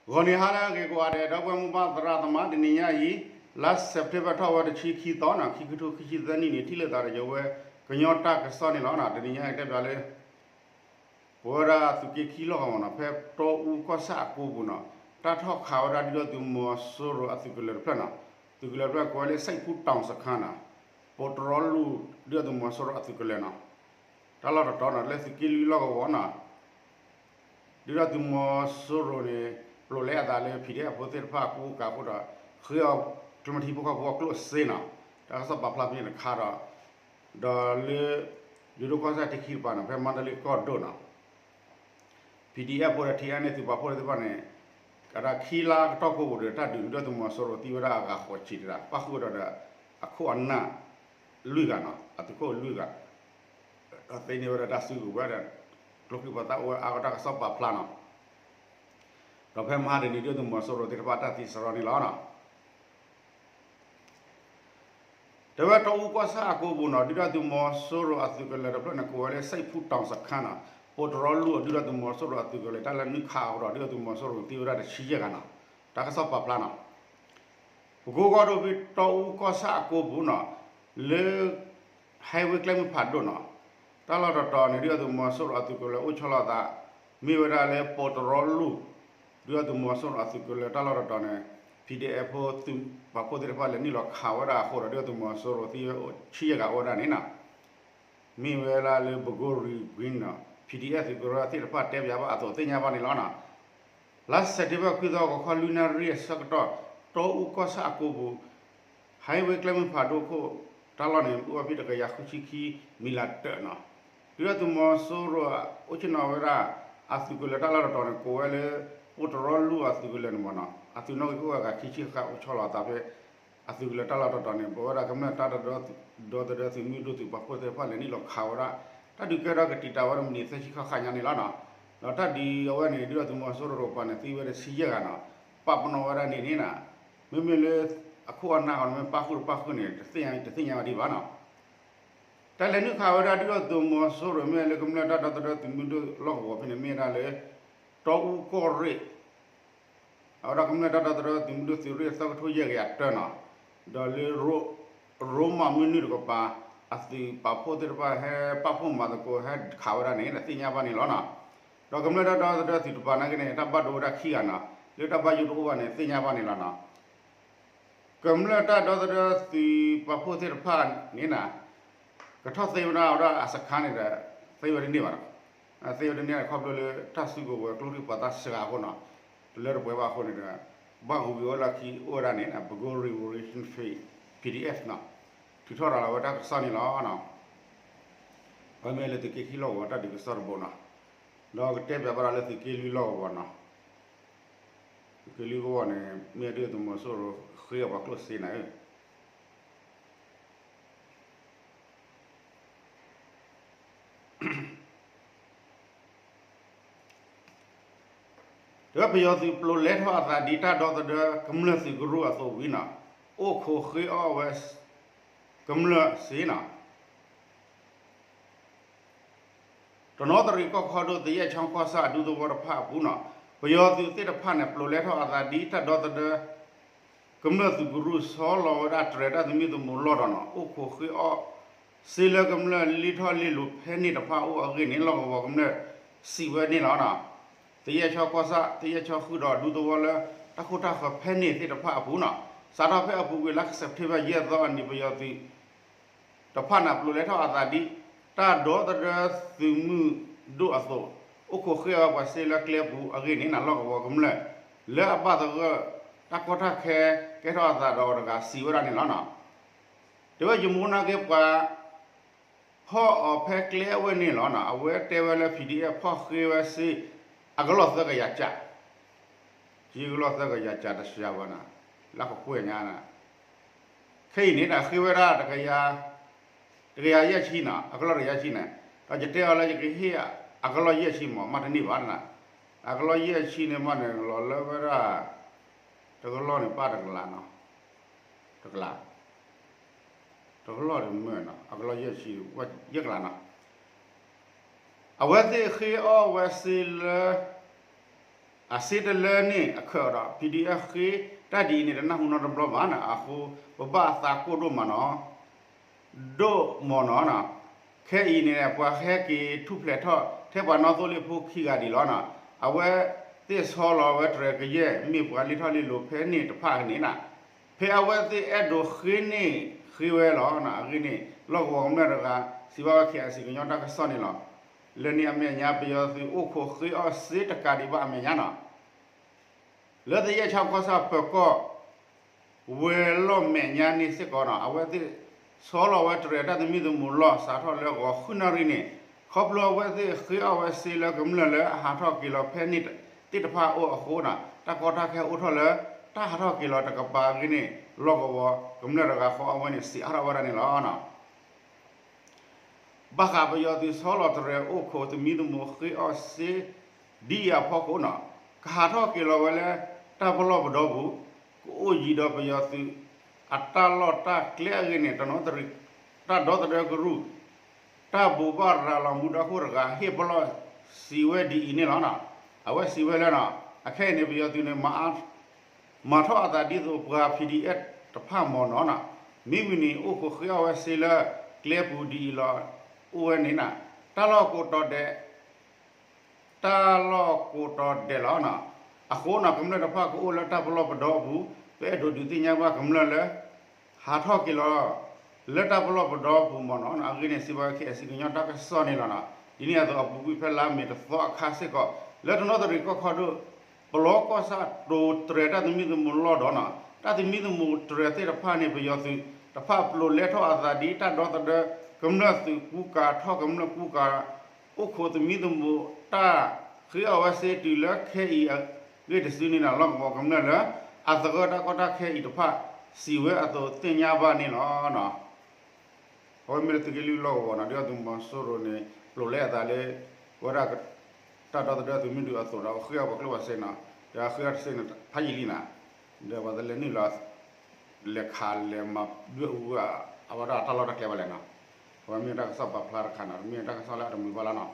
ဂီၤနံၤဟါလၢအဂ့ၤကိးဂၤဒဲး ဒီပုၢ်ဝဲၢ်မိၢ်ပၢ်သရၣ်သမါ တနံၤညါအံၤ လါစဲးပထ့ဘၢၣ်ထီၣ်ဝဲတဆံခံသီန့ၣ် ခံကထိခံဆံသၢနံၣ်န့ၣ် ထံၣ်လိာ်သးဒီးယဝဲ ကညီတၢ်ကစီၣ်န့ၣ်လီၤ. တနံၤညါအံၤတဲဘၣ်လၢ ပဝဲဒၣ်သုးက့ခံလီၢ်ကဝီၤနီၤ ဖဲတီအူကီၢ်ဆၣ်အကိပူၤနီၤ တၢ်ထီၣ်ခးဝဲဒၣ်ဒုၣ်ဒါသုးမီၤစိရိၤအသုးကလၢၤတဖျၢၣ်နီၤ သုးကလၢၤတဖျၢၣ်ကိးဝဲလၢ စံၣ်ဖူးတီၤစခါနီၤ ပိးတရီလူၢ် ဒုၣ်ဒါသုးမီၤစိရိၤအသုးကလၢၤနီၤ တၢ်လီၢ်တတီၤနီၤ လၢသုးက့လွံၢ်လီၢ်ကဝီၤနီၤ ဒုၣ်ဒါသုးမီၤစိရိၤန့ၣ် ပျိးလဲအသးလၢ PDF ဖိသ့ၣ်တဖၣ်အကူအကၤအဃိဒီး ဃ့အီၣ်ကျိမ့ၢ်ထံဖိကီၢ်ဖိအကျိၣ်စ့နီၤ တၢ်ကစီၣ်ပာ်ဖျါဖဲန့ၣ်တခါဒီး ဒီးလၢ ယိၤဒိၣ်ကီၢ်ဆၣ်တခီတပၤနီၤ ဖဲမါတလ့ကီၢ်ဒိၣ်နီၤ PDF ဖိဒီး ထံအါန့ၢ်သုးပာ်ဖှိၣ်သ့ၣ်တဖၣ်န့ၣ် ကဒီးခံလါကတီၢ်ကိးပူၤဒီး တၢ်ဒုးဒုၣ်ဒါသုးမီၤစိရိၤသံဝဲဒၣ်အဂၤဃိးဆံတဒၣ် ပၣ်ဃုာ်ဝဲဒီးဒီး အခိၣ်အနၢ်လွံၢ်ဂၤနီၤ အသုးခိၣ်လွံၢ်ဂၤ ဒီးသ့န့ၢ်ဝဲဒၣ်တၢ်စုကဝဲၤဒီး ကျိချံပှၤသၣ်အိၣ်ဝဲအါဂီၢ် တၢ်ကစီၣ်ပာ်ဖျါနီၤ ဒီးဖဲမဟါတနံၤ ဒုၣ်ဒါသုးမီၤစိရိၤသ့ၣ်တဖၣ်တၢ်သံစရီန့ၣ်လီၤနီၤ တဲဝဲတီအူကီၢ်ဆၣ်အကိပူၤနီၤ ဒုၣ်ဒါသုးမီၤစိရိၤအသုးကလၢၤတဖျၢၣ်န့ၣ် ကိးဝဲလၢ စံၣ်ဖူးတီၤစခါနီၤ ပိးတရီလူၢ်အဒုၣ်ဒါသုးမီၤစိရိၤအသုးကလၢၤ တၢ်လၢနုာ်ခးအဃိဒီး ဒုၣ်ဒါသုးမီၤစိရိၤသံဝဲဒၣ်တဆံယဲၢ်ဂၤနီၤ တၢ်ကစီၣ်ပာ်ဖျါနီၤ ပကိကီၢ်ဒိၣ်ဖဲ တီအူကီၢ်ဆၣ်အကိပူၤနီၤ လၢ highway ကျဲမုၢ်ဖးဒိၣ်နီၤ တၢ်လီၢ်တတီၤန့ၣ် ဒုၣ်ဒါသုးမီၤစိရိၤအသုးကလၢၤအိၣ်ဆီလီၤအသး မ့ၢ်ဝဲဒၣ်လၢပိးတရီလူၢ် ဒုၣ်ဒါသုးမီၤစိရိၤအသုးကလၢၤတၢ်လီၢ်တတီၤန့ၣ် PDF ဖိသုးပာ်ဖှိၣ်သ့ၣ်တဖၣ်လဲၤနုာ်လီၤခးဝဲဒၣ်အဃိဒီး ဒုၣ်ဒါသုးမီၤစိရိၤသံဝဲအိၣ်ဆံယဲၢ်ဂၤအိၣ်ဝဲဒၣ်န့ၣ်နီၤ မ့ၢ်ဝဲဒၣ်လၢ ဘကိရံၤကွံနီၤ PDF သုးကရၢသ့ၣ်တဖၣ်တဲပၠးဘၣ်အသိးသ့ၣ်ညါဘၣ်န့ၣ်လီၤနီၤ လါစဲးပထ့ဘၢၣ်ခွံသီ ဂီၤခီလွံၢ်နၣ်ရံၣ်အဆၢကတီၢ် တီအူကီၢ်ဆၣ်အကိပူၤ highway ကျဲမုၢ်ဖးဒိၣ်ခိၣ် တၢ်လီၢ်န့ၣ် အိၣ်ဝဲဖဲတကယၤဃုဆံခံ မံၤလးတၢးနီၤ ဒုၣ်ဒါသုးမီၤစိရိၤ အိၣ်ဆ့ၣ်နီၤဝဲဒၣ် အသုးကလၢၤတၢ်လီၢ်တတီၤန့ၣ် ကိးဝဲလၢ ပိးတရီလူၢ်အသုးကလၢၤန့ၣ်မ့ၢ်နီၤ အသုးနီၣ်ဂံၢ်အိၣ်ဝဲအဂၤခံဆံဃၣ်ဃၣ်အိၣ်ဆီလီၤအသးဖဲ အသုးကလၢၤတၢ်လီၢ်တတီၤန့ၣ် ပဝဲဒၣ်ကမျၢၢ်တၢ်ဒီသဒၢသုးမုၢ်ဒိၣ်သုးပာ်ဖှိၣ်သ့ၣ်တဖၣ်လဲၤနုာ်လီၤခးဝဲဒၣ် တၢ်ဒုးကဲထီၣ်ကတံာ်တာ်ဝဲဒၣ်မံးနံးသၢဆံဃၣ်ဃၣ်ညါန့ၣ်လီၤနီၤ ဒီးတၢ်ဒုးအဝဲန့ၣ် ဒုၣ်ဒါသုးမီၤစိရိၤတကပၤန့ၣ် သံဝဲဒၣ်တဆံယဲၢ်ဂၤနီၤ ပာ်ပနီၣ်ဝဲဒၣ်န့ၣ်န့ၣ်နီၤ မ့မ့ၢ်လၢ အခိၣ်အနၢ်အီၤန့ၣ်မ့ၢ်ပၣ်ဃုာ်တပၣ်ဃုာ်န့ၣ် တသ့ၣ်ညါတသ့ၣ်ညါဘၣ်ဒံးဘၣ်နီၤ တၢ်လဲၤနုာ်ခးဝဲဒၣ်ဒုၣ်ဒါသုးမီၤစိရိၤမ့ၢ်လၢကမျၢၢ်တၢ်ဒီသဒၢသုးမုၢ်ဒိၣ်လီၢ်ကဝီၤဖဲန့ၣ် မ့ၢ်ဝဲဒၣ်လၢ တီအူကီၢ်ရ့ၣ် အဝဲဒၣ်ကမျၢၢ်တၢ်ဒီသဒၢသုးမုၢ်ဒိၣ်သုးရ့ၣ်သၢကထိယဲၢ်ကယၤတၢနီၤ, ဒီးလၢ ရိမးမုၢ်နုာ်တကပၤ အသုးပာ်ဖှိၣ်သ့ၣ်တဖၣ်ဟဲပာ်ဖှိၣ်မၤသကိး ဟဲခးဝဲဒၣ်န့ၣ် သ့ၣ်ညါဘၣ်န့ၣ်လီၤနီၤ. ဒီးကမျၢၢ်တၢ်ဒီသဒၢသုးတကပၤနာ်က့န့ၣ် တၢ်ဘၣ်ဒိဝဲဒၣ်ခံဂၤနီၤ, လၢတၢ်ဘၣ်ယိၣ်တအိၣ်ဘၣ်န့ၣ် သ့ၣ်ညါဘၣ်န့ၣ်လီၤနီၤ. ကမျၢၢ်တၢ်ဒီသဒၢသုးပာ်ဖှိၣ်သ့ၣ်တဖၣ်န့ၣ်နီၤ ကထီၣ်သ့ဝဲဒၣ်အဝဲဒၣ်အစခါန့ၣ်ဒီး သ့ဝဲတန့ၢ်ဘၣ်နီၤ. သ့ဝဲတန့ၢ်ခီဖျိလၢတၢ်စုကဝဲၤကျိချံပှၤသၣ်စှၤအဃိနီၤ, တလၢတပှဲၤဘၣ်အဃိန့ၣ်ဒီး ဘၣ်ဂုၤက့ၤဝဲလီၢ်ခံအိၣ်ဝဲဒၣ်န့ၣ် ပကိရံၤ Revolution PDF နီၤ, ထုးထီၣ်ရၤလီၤဝဲတၢ်ကစီၣ်န့ၣ်လီၤ. အဝဲမ့ၢ်လၢသုးက့ခံလီၢ်ကဝီၤတၢ်ဒုးကစီၣ်တဘိနီၤ, ဒီးကတဲပၠးဘၣ်ဒီးလၢသုးက့လွံၢ်လီၢ်ကဝီၤနီၤ, သုးက့လွံၢ်ကဝီၤန့ၣ် မ့ၢ်ဒုၣ်ဒါသုးမီၤစိရိၤဃ့အီၣ်ပှၤကျိၣ်စ့န့ၣ် တဝဲပယီၤသုးပျိးလဲထီၣ်အသးဒ်တၢ်ဒီသဒၢကမျၢၢ်သုးကရူၢ်အသိးဝံၤနီၤ, အိၣ်ခိးဃ့အီၣ်ဝဲကမျၢၢ်စ့နီၤ. တနီသရံၣ်ကီၢ်ခီဒိၣ် သယဲၣ်ချီကီၢ်ဆၣ်အဒူသဝီတဖၣ်အပူၤနီၤ, ပယီၤသုးသ့ၣ်တဖၣ်န့ၣ် ပျိးလဲထီၣ်အသးဒ်တၢ်ဒီသဒၢ ကမျၢၢ်သုးကရူၢ် ဆီလီၤဝဲဒၣ်တြဲၤတၢ်သမံသမိးလီၢ်ဒီးနီၤ, အိၣ်ခိးဃ့အီၣ်စ့လၢကမျၢၢ်လံထီၣ်လ့လိၤဖဲန့ၣ်တဖၣ်အိၣ်အဂ့ၢ်န့ၣ် လီၢ်ကဝီၤကမျၢၢ်စံးဝဲန့ၣ်လီၤနီၤ. သယဲၣ်ချီကီၢ်ဆၣ် သယဲၣ်ချီဃုာ်ဒီးဒူသဝီလၢ တၢ်ခိၣ်တၢ်ဃၢၤဖဲန့ၣ်သ့ၣ်တဖၣ်အပူၤနီၤ, စးထီၣ်ဖဲအပူၤကွံာ်လါစဲးပထ့ဘၢၣ်ယဲၢ်သီအနံၤ ပယီၤသုး တဖၣ်န့ၣ် ပျိးလဲထီၣ်အသးဒ် တၢ်ဒီသဒၢသုးမုၢ်ဒိၣ်အသိး, အိၣ်ခိးဃ့အီၣ်ပှၤစ့လၢကျဲပူၤအဂ့ၢ်န့ၣ်နီၤ လီၢ်ကဝီၤကမျၢၢ် လၢအဘၣ်သဂၢၢ် တၢ်ကီတၢ်ခဲကဲထီၣ်အသးဒီးအီၤတဂၤစံးဝဲဒၣ်န့ၣ်လီၤနီၤ. တဲဝဲယမိၢ်နာ်က့ပှၤ ဖီၣ်အီၤဖဲကျဲအဝဲန့ၣ်လီၤနီၤ, အဝဲတဲဝဲလၢ PDF ဖီၣ်ဃ့ဝဲစ့ အကလီၢ်သၢကယၤကၠး, ယကလီၢ်သၢကယၤကၠးတစှၤဘၣ်နီၤ, လၢကကွဲၢ်ညါနီၤ, ခဲအံၤန့ၣ်ဒီးဃ့ဝဲဒၣ် တကယၤယဲၢ်ဆံနီၤ, အကလီၢ်တကယၤဆံန့ၣ်, ဒီးယတဲအီၤလၢယကဟ့ၣ်အကလီၢ်ယဲၢ်ဆံမး မ့ၢ်တန့ၢ်ဘၣ်နီၤ, အကလီၢ်ယဲၢ်ဆံန့ၣ်မ့ၢ်န့ၣ် လီၤလၢဝဲဒၣ် တကလီၢ်န့ၣ်ပၣ်တကလးနီၤ, တကလး တကလီၢ်တမ့ၢ်နီၤ, အကလီၢ်ယဲၢ်ဆံ ယဲၢ်ကလးနီၤ, အဝဲသ့ၣ်ဃ့အီၣ်ဝဲစ့လၢ အစ့တလၢန့ၣ်အခၢးဒီး PDF ဃ့တၢ်ဒ်အံၤန့ၣ် တနၢ်ဟူနီတဘျီဘၣ်န့ၣ် အဃိ ပဘၣ်အသးကိၢ်ဒိၣ်မးနီၤ ဒိၣ်မးနီၤ. ခဲအံၤန့ၣ် ပှၤဟဲက့ၤထူၣ်ဖျဲးထီၣ်ထဲပှၤနီၣ်သိၣ်လ့ၣ်ဖိခံဂၤဒံးလီၤနီၤ. အဝဲသ့ၣ်ဆီလီၤဝဲတြဲၤကယဲၢ် မ့ၢ်ပှၤလ့ၣ်ထီၣ်လ့ၣ်လီၤဖဲန့ၣ်တဖၣ်န့ၣ်နီၤ. ဖဲအဝဲသ့ၣ်အဲၣ်ဒိးဃ့န့ၣ်ဃ့ဝဲလီၤ. အဂ့ၢ်န့ၣ် လီၢ်ကဝီၤကမျၢၢ်တဂၤ စံးဘၣ်ဝဲ KIC ကညီတၢ်ကစီၣ်န့ၣ်လီၤ. လၢန့ၣ်အမဲာ်ညါ ပယီၤသုးအိၣ်ခိးဃ့အီၣ်စ့တကးဒံးဘၣ်အမဲာ်ညါနီၤ. လၢသယဲၢ်ဆၣ်ကီၢ်ဆၣ်ပၢၤကီၢ် ဝဲၤလီၢ်မဲာ်ညါန့ၣ်စ့ၢ်ကီးနီၤ အဝဲသ့ၣ်ဆီလီၤဝဲတြဲၤတၢ်သမံသမိးလီၢ် စးထီၣ်လၢဂီၤဃုနၣ်ရံၣ်န့ၣ် ခီဖျိအဝဲသ့ၣ်ဃ့အီၣ်ဝဲစ့လၢကမျၢၢ်လၢအဟးထီၣ်က့ၤလီၤဖဲန့ၣ်သ့ၣ်တဖၣ်အအိၣ်အဃိနီၤ တၢ်ကီတၢ်ခဲအိၣ်ထီၣ်လၢ တၢ်ဟးထီၣ်က့ၤလီၤတကပၤအဂ့ၢ်န့ၣ် လီၢ်ကဝီၤကမျၢၢ်တဂၤဃီအဝဲန့ၣ် စံးအါထီၣ်ဝဲဒၣ်န့ၣ်လီၤ. ဘၣ်ဃးပယီၤသုးဆီလီၤတြဲၤအိၣ်ခိးသမံသမိးဃ့အီၣ်စ့ ဒ်အံၤအဖီခိၣ်နီၤ ကဟးထီၣ်က့ၤလီၤဝဲလၢ တၢ်ပလီၢ်ပဒီပူၤ ကအိၣ်ယံၤဒီးပယီၤသုး အတၢ်လီၢ်တၢ်ကျဲအဂ့ၢ်န့ၣ် တနီသရံၣ် တၢ်ဒီသဒၢကရူၢ် တၢ်ဘိးဘၣ်ရၤလီၤမူဒါခိၣ်တဂၤ ဟ့ၣ်ပလီၢ်စံးဝဲဒ်အံၤန့ၣ်လီၤ. အဝဲစံးဝဲလၢနီၤ အခဲအံၤန့ၣ် ပယီၤသုးန့ၣ် မၤထီၣ်အသးဒ်သိးပှၤ PDF တဖၣ်မ့ၢ်နီၤနီၤ မ့ၢ်ဝံၤန့ၣ် အိၣ်ခိးဃ့အီၣ်ဝဲစ့လၢ ကျဲပူၤဒ်အံၤလီၤ အိၣ်ဝဲန့ၣ်နီၤ တၢ်လီၢ်ကိးတီၤဒဲး တၢ်လီၢ်ကိးတီၤဒဲးလီၤနီၤ. အဃိနီၤ ကမျၢၢ်တဖၣ်ကအိၣ်လၢတၢ်ပလီၢ်ပဒီပူၤ ပအဲၣ်ဒိးဒုးသ့ၣ်ညါဘၣ်ကမျၢၢ်လၢ ဟးထီၣ်က့ၤလီၤ လၢတၢ်ပလီၢ်ပဒီပူၤမ့ၢ်နီၤ အဂ့ၢ်န့ၣ် စံးဘၣ်ဝဲ KIC ကညီတၢ်ကစီၣ်န့ၣ်လီၤနီၤ. ဒ်န့ၣ်အသိးအပူၤကွံာ်ဖဲလါမ့ၤတသီအခါစ့ၢ်ကီး လၢတနီသရံၣ်ကီၢ်ခီဒိၣ် ပလီကီၢ်ဆၣ်တိၤတြဲၤတၢ်သမံသမိးလီၢ်ဒီးနီၤ တၢ်သမံသမိးတြဲၤသ့ၣ်တဖၣ်န့ၣ် ပယီၤသုးတဖၣ်ပျိးလဲထီၣ်အသးဒ်တၢ်ဒီသဒၢ ကမျၢၢ်သုးကူကၤထီၣ်ကမျၢၢ်ကူကၤ အိၣ်ခိးသမံသမိးတၢ် ဃ့အီၣ်ဝဲစ့တုၤလၢခဲအံၤအဂ့ၢ်တစုန့ၣ်နီၤ လီၢ်ကဝီၤကမျၢၢ်လၢ အသဂၢၢ်တၢ်ကီတၢ်ခဲအံၤတဖၣ် စံးဝဲအသိးသ့ၣ်ညါဘၣ်န့ၣ်လီၤ. အဝဲမ့ၢ်လၢသုးက့လွံၢ်လီၢ်ကဝီၤနီၤ ဒုၣ်ဒါသုးမီၤစိရိၤန့ၣ် ပျိးလဲအသးလၢ ဝဲဒၣ် တၢ်ဒီသဒၢသုးမုၢ်ဒိၣ်အသိးဒီး ဃ့အီၣ်ပှၤကျိၣ်ပှၤစ့နီၤ ဒီးဃ့အီၣ်တစ့န့ၣ် ဖးယံာ်လံနီၤ ဒီးပှၤတလဲၤနုာ်လီၤ လဲၤခးလဲၤမၤဒွဲၣ်အူ အဝဲဒၣ်တၢ်လီၢ်တၢ်ကျဲဘၣ်လဲၣ်နီၤ အဝဲမ့ၢ်တၢ်ကစီၣ်ပာ်ဖျါတခါနီၤ မ့ၢ်တၢ်ကစီၣ်လၢအတမုာ်ဘၣ်လီၤနီၤ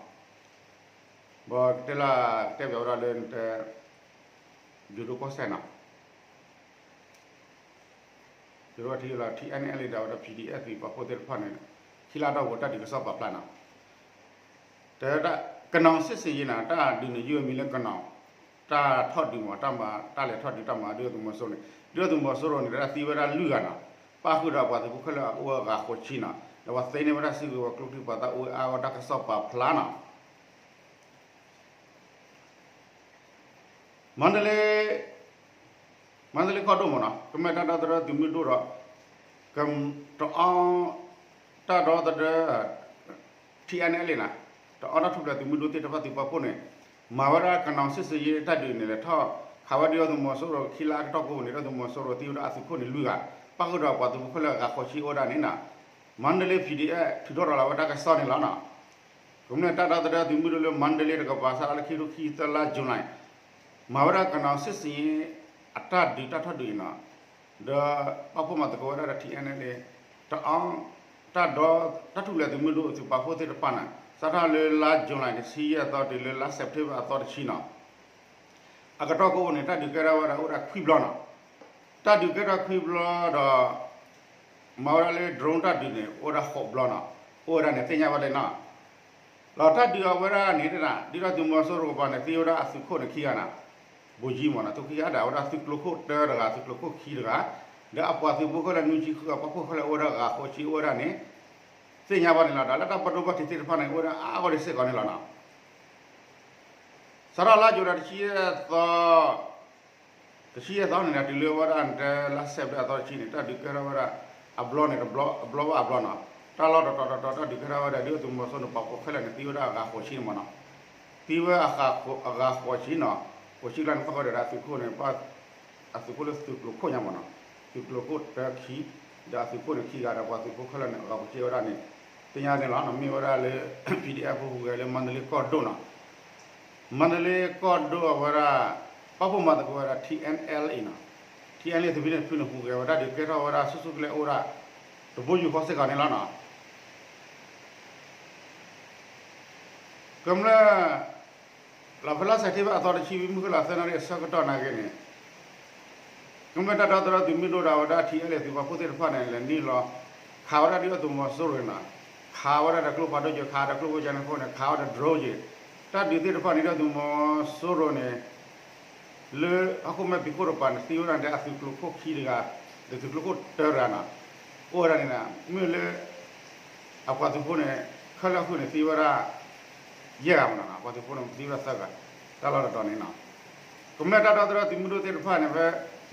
ဘၣ်တဲလၢ ကတဲဘၣ်ဝဲဒၣ်လၢနတဲ ယိၤဒိၣ်ကီၢ်စဲၣ်နီၤ ယိၤဒိၣ်ထံလီၤ TNLA ဒီးဝဲဒၣ် PDF သုးပာ်ဖှိၣ်သ့ၣ်တဖၣ်န့ၣ် ခံလါအတီၢ်ပူၤတၢ်ဒုးကစီၣ်ပာ်ဖျါနီၤ တဲဒၣ် ကနီၤစစ်ဆင်ရေးနီၤ တၢ်ဒုးန့ၣ် ယုၢ်အမံၤလၢကနီၤ တၢ်ထီၣ်ဒုးမး တၢ်မၤ တၢ်လဲၤထီၣ်ဒုးတၢ်မၤ ဒုၣ်ဒါသုးမီၤစိရိၤန့ၣ် ဒုၣ်ဒါသုးမီၤစိရိၤန့ၣ် တၢ်သံဝဲဒၣ်လွံၢ်ဂၤနီၤ ပၣ်ဃုာ်ဒီးပှၤသုးဖိခဲလၢာ်အအိၣ်ဝဲဂၤဃိးဆံနီၤ ဒီးပှၤသ့န့ၢ်ဝဲဒၣ်စုကဝဲၤကျိချံမျိာ်သၣ်အိၣ်ဝဲအါဂီၢ်တၢ်ကစီၣ်ပာ်ဖျါနီၤ မန္တလေး မန္တလေးကီၢ်ဒိၣ်မ့ၢ်နီၤ ကမျၢၢ်တၢ်ဒီသဒၢသုးမုၢ်ဒိၣ်ဒီး တအီ တၢ်ဒီသဒၢ TNLA နီၤ တအီတၢ်ထူၣ်ဖျဲးသုးမုၢ်ဒိၣ်သ့ၣ်တဖၣ်သုးပာ်ဖှိၣ်န့ၣ် မၤဝဲဒၣ်ကနီၤစစ်ဆင်ရေးတၢ်ဒုးန့ၣ် လဲၤထီၣ်ခးဝဲဒၣ်ဒုၣ်ဒါသုးမီၤစိရိၤခံလါအကတီၢ်ကိးပူၤန့ၣ် ဒုၣ်ဒါသုးမီၤစိရိၤသံဝဲဒၣ်အသုးခိၣ်န့ၣ်လွံၢ်ဂၤ ပၣ်ဃုာ်ဒီးပှၤသုးဖိခဲလၢာ်ဂၤဃိးဆံအိၣ်ဝဲဒၣ်န့ၣ်နီၤ မန္တလေး PDF ထုးထီၣ်ရၤလီၤဝဲတၢ်ကစီၣ်န့ၣ်လီၤနီၤ ကမျၢၢ်တၢ်ဒီသဒၢသုးမုၢ်ဒိၣ်လၢမန္တလေးတကပၤ စးထီၣ်လၢခံထိခံသၢလါ July မၤဝဲဒၣ်ကနီၤစစ်ဆင်ရေး အတၢ်ဒုးတၢ်ထီၣ်ဒုးအံၤနီၤ ဒီးပာ်ဖှိၣ်မၤသကိးဝဲဒၣ်ဒီး TNLA တအီ တၢ်ဒီ တၢ်ထူၣ်ဖျဲးသုးမုၢ်ဒိၣ်သုးပာ်ဖှိၣ်သ့ၣ်တဖၣ်န့ၣ် စးထီၣ်လၢလါ July တဆံယဲၢ်အသီတုၤလၢလါ September အသီတဆံနီၤ အကတီၢ်ကိးပူၤန့ၣ် တၢ်ဒုးကဲထီၣ်ဝဲဒၣ်အိၣ်ဒၣ်ခွံဘျီနီၤ တၢ်ဒုးကဲထီၣ်ခွံဘျီဒီး မၤဝဲဒၣ်လၢ drone တၢ်ဒုးန့ၣ် အိၣ်ဝဲဒၣ်ဃိးဘျီနီၤ အိၣ်ဝဲဒၣ်န့ၣ်သ့ၣ်ညါဘၣ်လံနီၤ ဒီးတၢ်ဒုးအဝဲဒၣ်န့ၣ် ဒုၣ်ဒါသုးမီၤစိရိၤကပၤန့ၣ် သံဝဲဒၣ်အသုးခိၣ်န့ၣ်ခံဂၤနီၤ ဗိုလ်ကြီးမ့ၢ်နီၤ သုးခိၣ်ခံဂၤဒီး အဝဲဒၣ်သုးကျိၤခိၣ်တၢတဂၤ သုးကျိၤခိၣ်ခံတဂၤ ဒီးအပှၤသုးဖိခဲလၢာ်နွံဆံဃုဂၤ ပာ်ဖှိၣ်ခဲလၢာ်အိၣ်ဝဲဒၣ်ဂၤဃိးဆံအိၣ်ဝဲဒၣ်န့ၣ် သ့ၣ်ညါဘၣ်န့ၣ်လီၤ. ဒီးလၢတၢ်ပာ်ဒိၣ်ပာ်ထံးသ့ၣ်တဖၣ်န့ၣ် အိၣ်ဝဲဒၣ်အါဂီၢ်ဒ်စ့ၢ်ကီးန့ၣ်လီၤနီၤ စးထီၣ်လါယူၤလံတဆံယဲၢ်သီ တဆံယဲၢ်သီန့ၣ်ဒီး တုၤလၢဝဲဒၣ်နတဲလါ September အသီတဆံန့ၣ် တၢ်ဒုးကဲထီၣ်ဝဲဒၣ် အဘျီန့ၣ် အဘျီဘၣ်အဘျီနီၤ တၢ်လီၢ်တတီၤတတီၤ တၢ်ဒုးကဲထီၣ်ဝဲဒၣ် ဒုၣ်ဒါသုးမီၤစိရိၤန့ၣ် ပာ်ဖှိၣ်ခဲလၢာ်န့ၣ် သံဝဲဒၣ်အဂၤဃိးဆံန့ၣ်မ့ၢ်နီၤ သံဝဲအဂၤဃိးဆံနီၤ ဃိးဆံကျါန့ၣ် သီၣ်ဃီဒီးအသုးခိၣ်န့ၣ် အသုးခိၣ်လၢသုးကျိၤခိၣ်ညါမ့ၢ်နီၤ သုးကျိၤခိၣ်တၢခံ ဒီးအသုးခိၣ်န့ၣ်ခံဂၤဒီး ပှၤသုးဖိခဲလၢာ်န့ၣ် အဂၤဃိးဆံဝဲဒၣ်န့ၣ် သ့ၣ်ညါန့ၣ်လီၤ. မ့ၢ်ဝဲဒၣ်လၢ PDF ဖိဟူးဂဲၤလၢမန္တလေးကီၢ်ဒိၣ်နီၤ မန္တလေးကီၢ်ဒိၣ်အဝဲဒၣ် ပာ်ဖှိၣ်မၤသကိးဝဲဒၣ် TNLA နီၤ TNLA သုးဖံန့ၣ်ဖုန့ၣ် ဟူးဂဲၤဝဲဒၣ်ဒုးကဲထီၣ်ဝဲဒၣ်ဆူၣ်ဆူၣ်ကလဲာ်အိၣ်ဒၣ် တဘိယူၢ်ဃီစ့ၢ်ကီးန့ၣ်လီၤနီၤ ကမျၢၢ် လီၤဖဲလါစဲးပထ့ဘၢၣ်အသီတဆံ မုၢ်ဃ့ၢ်လီၤသၢနၣ်ရံၣ်အဆၢကတီၢ်နာ်က့န့ၣ် ကမျၢၢ်တၢ်ဒီသဒၢသုးမုၢ်ဒိၣ်ဒီးအဝဲဒၣ် ထံအဲလ့ၣ် သုးပာ်ဖှိၣ်သ့ၣ်တဖၣ်န့ၣ် လဲၤနုာ်လီၤ ခးဝဲဒၣ်ဒုၣ်ဒါသုးမီၤစိရိၤန့ၣ် ခးဝဲဒၣ်ဒီးကျိဖးဒိၣ်က့ၤ ခးဒီးကျိဖိကန့ၣ်အဃိန့ၣ် ခးဝဲဒီး drone က့ၤ တၢ်ဒုးသ့ၣ်တဖၣ်န့ၣ် ဒုၣ်ဒါသုးမီၤစိရိၤန့ၣ် လၢဟီၣ်ခိၣ်မဲာ်ဖံးခိၣ်တပၤန့ၣ် သံဝဲဒၣ်န့ၣ် အသုးကျိၤခိၣ်ခံတဂၤ ဒီးသုးကျိၤခိၣ်တၢတဂၤနီၤ အိၣ်ဝဲဒၣ်န့ၣ် မ့ၢ်လၢ အပှၤသုးဖိန့ၣ် ခဲလၢာ်ဃုာ်န့ၣ် သံဝဲဒၣ် ယဲၢ်ဂၤမနီၤ အပှၤသုးဖိန့ၣ်သံဝဲဒၣ်သၢဂၤ တၢ်လီၢ်တတီၤန့ၣ်နီၤ ကမျၢၢ်တၢ်ဒီသဒၢသုးမုၢ်ဒိၣ်သ့ၣ်တဖၣ်န့ၣ် ဖဲ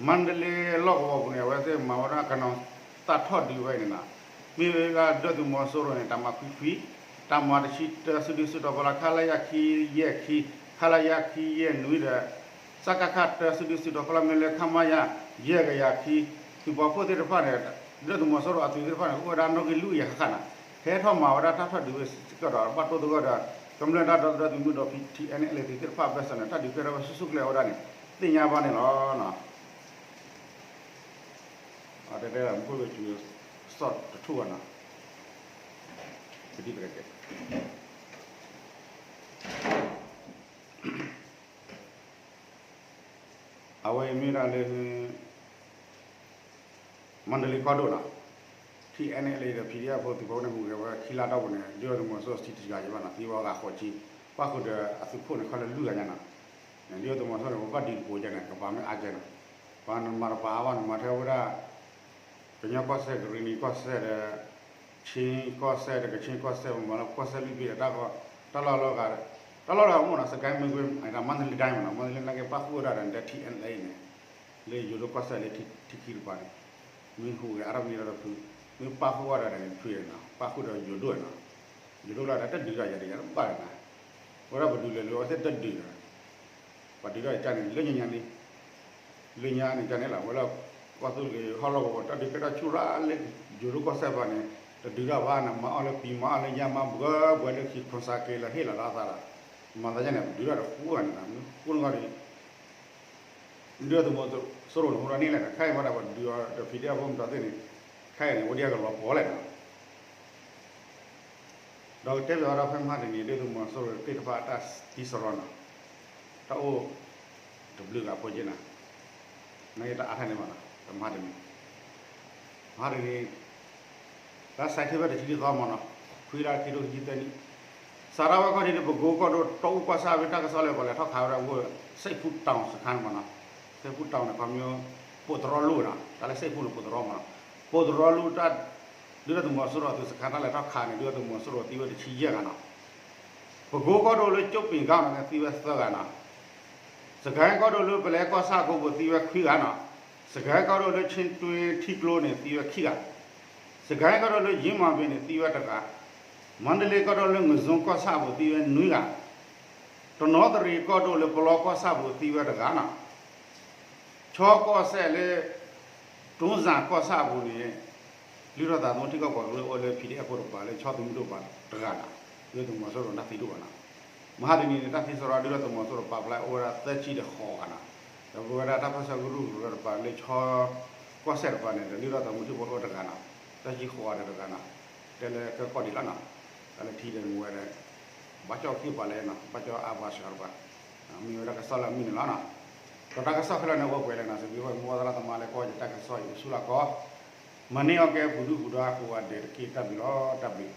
မါတလ့လီၢ်ကဝီၤပူၤန့ၣ် အဝဲသ့ၣ်မၤဝဲဒၣ်ကနီၤသးထီၣ်ဒုးဝဲအံၤန့ၣ်နီၤ မ့ၢ်ဝဲဒၣ်ဒုၣ်ဒါသုးမီၤစိရိၤန့ၣ် တၢ်မၤခွံခွံ တၢ်မၤတဆံတၢ စုဒုစုတီၤဖီလာ် ခလရ ခံယဲၢ်ခံ ခလရ ခံယဲၢ်နွံဒီး စကခ တၢ စုဒုစုတီၤဖီလာ် မ့ၢ်လၢ ခမရ ယဲၢ်ကယၤခံ သုးပာ်ဖှိၣ်သ့ၣ်တဖၣ်န့ၣ် ဒုၣ်ဒါသုးမီၤစိရိၤအသုးသ့ၣ်တဖၣ်န့ၣ် အိၣ်ဝဲဒၣ်နီၣ်ဂံၢ်လွံၢ်ကယၤဃၣ်ဃၣ်နီၤ ဟဲထီၣ်မၤဝဲဒၣ်တၢ်ထီၣ်ဒုးဝဲစ့ၢ်ကီးဒီး ဘၣ်တိၢ်သဂၢၢ်ဒီး ကမျၢၢ်တၢ်ဒီသဒၢသုးမုၢ်ဒိၣ် ထံအဲလ့ၣ် သုးသ့ၣ်တဖၣ်ဘၢၣ်စၢၤန့ၣ် တၢ်ဒုးကဲထီၣ်ဝဲဆူၣ်ဆူၣ်ကျဲအိၣ်ဝဲဒၣ်န့ၣ် သ့ၣ်ညါဘၣ်န့ၣ်လီၤ. တဲတဲမူခိၣ်ကစူၤ စီၣ်တထူၣ်ဘၣ်နီၤ ပဒံၣ်ပကဲ အဝဲအံၤမ့ၢ်ဒၣ်လၢ မါတလ့ကီၢ်ဒိၣ်နီၤ ထံအဲလ့ၣ်ဒီး PDF ဖိသုးဖိန့ၣ် ဟူးဂဲၤဝဲခံလါတီၢ်ပူၤန့ၣ် ဒုၣ်ဒါသုးမီၤစိရိၤထံတစှၤယံၤဘၣ်နီၤ သံဝဲဂၤဃိးဆံ ပၣ်ဃုာ်ဒီးအသုးခိၣ်န့ၣ် ခီလၢလွံၢ်ဂၤညါနီၤ ဒုၣ်ဒါသုးမီၤစိရိၤန့ၣ် ပဘၣ်ဒုးတပူၤယါန့ၣ် ကပၤမ့ၢ်အါကဲနီၤ ပှၤနမၤတပၤအါဘၣ် နမၤထဲဝဲဒၣ် ကညီကီၢ်စဲၣ် ကရံၣ်နံၤကီၢ်စဲၣ်ဒီး ခ့ကီၢ်စဲၣ်ဒီး ကခ့ကီၢ်စဲၣ် ပမၤလၢကီၢ်စဲၣ်လွံၢ်ဘ့ၣ်ဒီး တၢ်လီၢ်လီၤဂာ် တၢ်လီၢ်လီၤဂာ်မ့ၢ်နီၤ စကဲမ့ၢ်ကွ့ မါတလ့ဒၣ်မ့ၢ်နီၤ မါတလ့နာ်က့ ပၣ်ဃုာ်ဝဲဒၣ်ဒီး ထံအဲလ့ၣ်န့ၣ် လၢယိၤဒိၣ်ကီၢ်စဲၣ်လၢထံခံတပၤန့ၣ် မ့ၢ်ဟူးဂဲၤအါထီၣ်မံၤဒီးတဖု မ့ၢ်ပၣ်ဃုာ်ဝဲဒၣ်ဒီးတဖုနီၤ ပၣ်ဃုာ်ဒီးယိၤဒိၣ်နီၤ ယိၤဒိၣ်လီၤဒီးတၢ်ဒုးတၢ်ယၤတယၤတဘၣ်နီၤ ဝဲဒၣ်ပဒုးလဲၤလၢအဝဲသ့ၣ်တဒုးနီၤ ပှၤဒုးထီၣ်ယကၢ်န့ၣ် လၢညါညါန့ၣ် လၢညါန့ၣ်ကၢ်န့ၣ်လီၤ ဝဲလၢ ကီၢ်သူလ့ၤဟီၣ်လီၢ်ကဝီၤ တၢ်ဒုးကဲထီၣ်ဆူၣ်ရၣ်လၢ ယိၤဒိၣ်ကီၢ်စဲၣ်ပၤန့ၣ် တဒုးတၢ်ဘၣ်န့ၣ် မၤအီၣ်လၢပံၤ မၤအီၣ်လၢညၣ် မၤဘှဲဘှဲလၢခံ ခိၣ်စးက့ၤလၢဟ့ၣ်လီၤတၢ်သးလီၤ မၤသးယါန့ၣ် ပဒုးတၢ်တဃူဂၤန့ၣ် မ့ၢ်ဃူနဂီၢ်ဒီး ဒုၣ်ဒါသုးမီၤစိရိၤန့ၣ် ဟူးထီၣ်န့ၢ်လဲၣ်န့ၣ် ခဲအံၤမ့ၢ်ဒၣ်ပှၤဒုးအီၤဒီး ဖံးဒဲးဖိမတၤသ့ၣ်န့ၣ် ခဲအံၤန့ၣ် ဝဲဒၣ်ကလီၤပှီၢ်လဲၣ်နီၤ ဒီးကတဲဘၣ်ဝဲဒၣ်ဖဲမဟါတနံၤ ဒုၣ်ဒါသုးမီၤစိရိၤသ့ၣ်တဖၣ်အတၢ်သံစရီနီၤ တၢ်အိၣ်တဘျုးဂၤဖိက့နီၤ နကတၢ်အါထီၣ်န့ၣ်ဘၣ်နီၤ ဖဲမဟါတနံၤ မဟါတနံၤ လါစဲးပထ့ဘၢၣ်တဆံလွံၢ်သီမ့ၢ်နီၤ ခွံလါခံထိခံဆံသၢနံၣ် စးထီၣ်ဝဲခီၣ်ထံးဒ် ပကိကီၢ်ဒိၣ် တီအူကီၢ်ဆၣ်ဝဲတၢ်ကစီၣ်လၢပှၤလဲၤထီၣ်ခးဝဲဒၣ်ဝဲ စဲးဖူးတီၤစခါန့ၣ်မ့ၢ်နီၤ စဲးဖူးတီၤန့ၣ် ခီဖျိ ပိာ်တရီလူၤနီၤ တၢ်လၢစဲးဖူးန့ၣ် ပိာ်တရီမ့ၢ်နီၤ ပိာ်တရီလူၤတၢ် ဒုၣ်ဒါသုးမီၤစိရိၤအသုးစခါတၢ်လဲၤထီၣ်ခးန့ၣ် ဒုၣ်ဒါသုးမီၤစိရိၤသံဝဲတဆံယဲၢ်ဂၤနီၤ ပကိကီၢ်ဒိၣ်လၢကၠိပ့ၤကါန့ၣ် သံဝဲသၢဂၤနီၤ စကဲကီၢ်ဒိၣ်လၢပလဲကီၢ်ဆၣ်ကိပူၤသံဝဲခွံဂၤနီၤ စကဲကီၢ်ဒိၣ်လၢခ့တွ့ထံကျိန့ၣ်သံဝဲခံဂၤ စကဲကီၢ်ဒိၣ်လၢယ့မၤဘ့ၣ်န့ၣ် သံဝဲတဂၤ မါတလ့ကီၢ်ဒိၣ်လၢငဇိကီၢ်ဆၣ်ပူၤသံဝဲနွံဂၤ တနီသရံၣ်ကီၢ်ဒိၣ်လၢပလီကီၢ်ဆၣ်ပူၤသံဝဲတဂၤနီၤ ခၠီကီၢ်စဲၣ်လၢ တိစၣ်ကီၢ်ဆၣ်အပူၤန့ၣ် လုၢ်ထီၣ်သးသမူထံကီၢ်ပှၤကလုာ်အိၣ်လၢ PDF ဖိတပၤလၢဆီသုးမုၢ်ဒိၣ်ပၤတဂၤနီၤ ဒုၣ်ဒါသုးမီၤစိရိၤတၢ်သံဒိၣ်ဘၣ်နီၤ မဟါတနံၤန့ၣ် တၢ်သံစရီဒုၣ်ဒါသုးမီၤစိရိၤပာ်ဖျါအိၣ်ဝဲဒၣ်သၢဆံဒီးဃိးဂၤနီၤ ဒီးပဝဲဒၣ်တၢ်ပၢၢ်ဆၢကရူၢ်ကရၢတပၤလၢဆီ ကီၢ်စဲၣ်တပၤန့ၣ် ဒီးလုၢ်ထီၣ်သးသမူထံဖိအိၣ်တဂၤနီၤ သၢဆံဃိးဂၤဒီးတဂၤနီၤ တဲလၢကကီၢ်ဒံးလီၤနီၤ တၢ်လၢထံဒီးမူဝဲဒီး ဘၣ်ကၠီၣ်ခံပှၤလဲၣ်နီၤ ဘၣ်ကၠီၣ်အါဘၣ်စှၤတပၤ မ့ၢ်ဝဲဒၣ်ကစီၣ်လၢအမုာ်န့ၣ်လီၤနီၤ ဒီးတၢ်ကစီၣ်ခဲလၢာ်န့ၣ် အိၣ်ပှဲၤလၢနီၤ စံးဘျုးဘၣ်မိၢ်သရၣ်သမါလၢကီၢ်ယတၢ်ကစီၣ်အံၤ ပဆူၣ်လၢကီၢ် မၤန့ၢ်အီၣ်ကဲပူၤဒုၣ်ပူၤဒါကိးဂၤဒဲးတက့ၢ် တၢ်ဘျုးလီၤ တၢ်ဘျုး